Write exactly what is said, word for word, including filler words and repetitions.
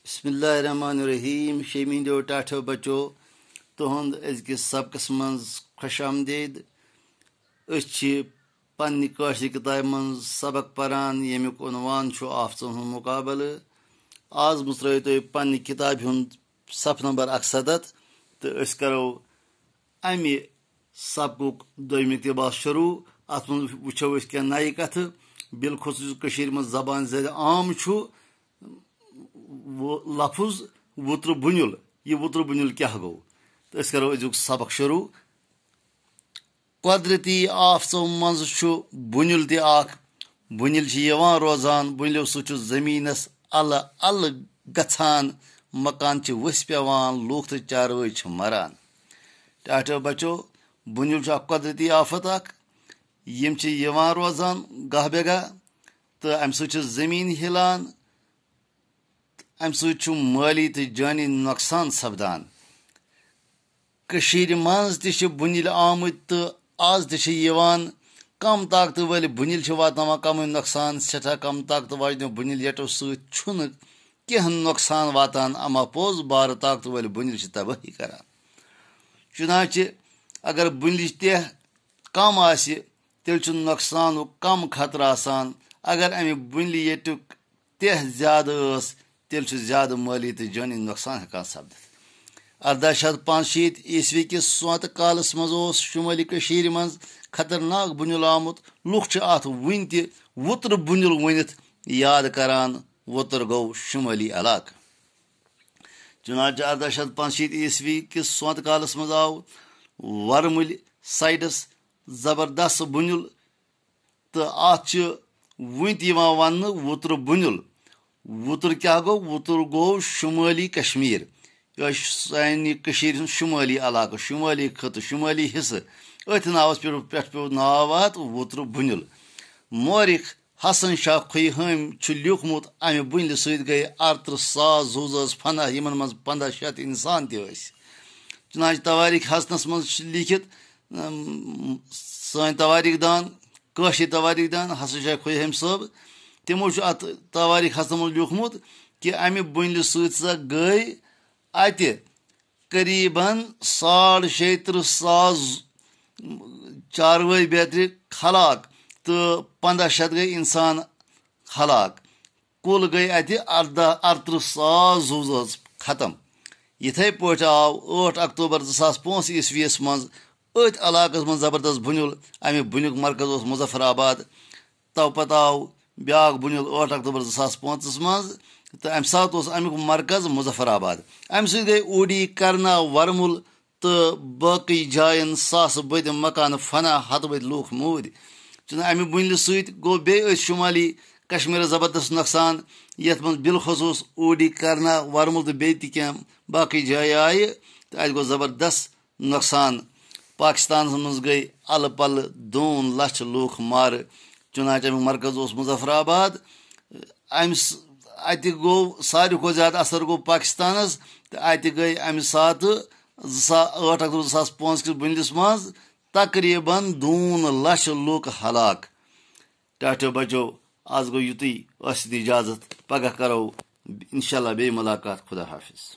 بسم اللہ الرحمن الرحیم۔ شیٚیمہِ ہٕنٛدیو ٹاٹھیو بچو، تُہُنٛد أزکِس سبقس منٛز خۄش آمدید۔ أسۍ چھِ پننہِ کٲشرِ کِتابہِ منٛز سبق پران، ییٚمیُک عنوان چھُ آفژن ہُنٛد مقابلہٕ۔ آز مُژرٲیِو تُہۍ پننہِ کِتابہِ ہُنٛد صفہٕ نمبر اَکسَتَتھ، تہٕ أسۍ کرو امہِ سبقُک دوٚیِم اقتباس شروع۔ اتھ منٛز وٕچھو أسۍ کینٛہہ نَیہِ کتھٕ، بالخصوص یُس کٔشیٖرِ منٛز زبان زیر عام چھُ، و-، لفظ وُترٕ بُنیُل۔ یہِ وُترٕ بُنیُل کیٛاہ گوٚو؟ تہٕ أسۍ کرو أزیُک سبق شروع۔ قۄدرتی آفژو منٛز چھُ بُنیُل تہِ اکھ۔ بُنیُل چھِ یِوان روزان، بُنیُلو سۭتۍ چھُ زٔمیٖنَس اَلہٕ اَلہٕ گژھان، مکان چھِ ؤسۍ پٮ۪وان، لوٗکھ تہٕ چاروٲے چھِ مران۔ ٹاٹھیو بچو، بُنیُل چھُ اکھ قۄدرتی آفت اکھ۔ یِم چھِ یِوان روزان گاہ بے گاہ، تہٕ اَمہِ سۭتۍ چھِ زٔمیٖن ہِلان، اَمہِ سۭتۍ چھُ مٲلی تہٕ جٲنی نۄقصان سپدان۔ کٔشیٖرِ منٛز تہِ چھِ بُنیِل آمٕتۍ تہٕ آز تہِ چھِ یِوان۔ کم طاقتہٕ وٲلۍ بُنیِل چھِ واتناوان کمٕے نۄقصان، سٮ۪ٹھاہ کم طاقتہٕ واجنیو بُنیِل یٹو سۭتۍ چھُنہٕ کینٛہہ نۄقصان واتان، اما پوٚز بارٕ طاقتہٕ وٲلۍ بُنیِل چھِ تبٲہی کران۔ چُنانچہ اگر بُنیِلٕچ تہہ کم آسہِ، تیٚلہِ چھُ نۄقصانُک کم خطرٕ آسان۔ اگر امہِ بُنیِلہِ یٹُک تہہ زیادٕ ٲس، تیٚلہِ چھُ زیادٕ مٲلی تہٕ جٲنی نۄقصان ہٮ۪کان سپدِتھ۔ ارداہ شیٚتھ پانٛژشیٖتھ عیسوی کِس سونتہٕ کالس منٛز اوس شُمٲلی کٔشیٖرِ منٛز خطرناک بُنیُل آمُت۔ لُکھ چھِ اتھ وُنہِ تہِ وُترٕ بُنیُل ؤنِتھ یاد کران۔ وُتُر گوٚو شُمٲلی علاقہٕ۔ چُنانچہ ارداہ شیٚتھ پانٛژشیٖتھ عیسوی کِس سونتہٕ کالس منٛز آو ورمُلۍ سایڈس زبردست بُنیُل، تہٕ اتھ چھِ وُنہِ تہِ یِوان وننہٕ وُترٕ بُنیُل۔ وُتُر کیٛاہ گوٚو؟ وُتُر گوٚو شُمٲلی کشمیر۔ یہِ چھُ سانہِ کٔشیٖرِ ہُنٛد شُمٲلی علاقہٕ، شُمٲلی خطہٕ، شُمٲلی حصہٕ۔ أتھۍ ناوس پٮ۪ٹھ، پٮ۪ٹھ پیوٚو ناو اتھ وُترٕ بُنیُل۔ مورخ حسن شاہ کھویہٲمۍ چھُ لیوٗکھمُت، امہِ بُنیلہِ سۭتۍ گٔے ارترٕہ ساس زُو زٲژ فنا، یِمن منٛز پنٛداہ شیٚتھ انسان تہِ ٲسۍ۔ چُنانچہ توٲریخ حسنس منٛز چھِ لیٖکھِتھ، اَم، سٲنۍ توٲریخ دان، کٲشِر توٲریخ دان حسن شاہ کھویہٲمۍ صٲب، تِمو چھُ اتھ توٲریخ حسنس منٛز لیوٗکھمُت کہِ امہِ بُنیلہِ سۭتۍ سا گٔے اتہِ قریباً ساڑ شیٚیہِ ترٕٛہ ساس چاروٲے بیترِ ہلاک تہٕ پنٛداہ شیٚتھ گٔے انسان ہلاک۔ کُل گٔے اتہِ ارداہ، ارترٕہ ساس زُو زٲژ ختم۔ یِتھے پٲٹھۍ آو ٲٹھ اکتوبر زٕ ساس پانٛژھ عیسویس منٛز أتھۍ علاقس منٛز زبردست بُنیُل۔ امہِ بُنیُک مرکز اوس مظفر آباد۔ تو پتہٕ آو بیٛاکھ بُنیُل ٲٹھ اکتوبر زٕ ساس پانٛژس منٛز، تہٕ امہِ ساتہٕ اوس امیُک مرکز مظفر آباد۔ امہِ سۭتۍ گٔے اوڈی، کرنا، ورمُل تہٕ باقٕے جاین ساسہٕ بٔدۍ مکانہٕ فنا، ہتہٕ بٔدۍ لوٗکھ موٗدۍ۔ چُنانچہ امہِ بُنیلہِ سۭتۍ گوٚو بیٚیہِ أتھۍ شُمالی کشمیرس زبردست نۄقصان، یتھ منٛز بالخصوص اوڈی، کرنا، ورمُل تہٕ بیٚیہِ تہِ کینٛہہ باقٕے جایہِ آیہِ، تہٕ اتہِ گوٚو زبردست نۄقصان۔ پاکستانس منٛز گٔے الہٕ پلہٕ دوٗن لچھ لوٗکھ مارٕ۔ چُنانچہ امیُک مرکز اوس مظفر آباد۔ امہِ س-، اتہِ گوٚو ساروی کھۄتہٕ زیادٕ اثر گوٚو پاکستانس، تہٕ اتہِ گٔے امہِ ساتہٕ زٕ ساس، ٲٹھ اکتوبر زٕ ساس پانٛژھ کِس بُنیلِس منٛز تقریباً دوٗن لچھ لوٗکھ ہلاک۔ ٹاٹھیو بچو، از گوٚو یُتُے، ٲسِو اجازت، پگاہ کرو انشاءاللہ بیٚیہِ ملاقات۔ خدا حافظ۔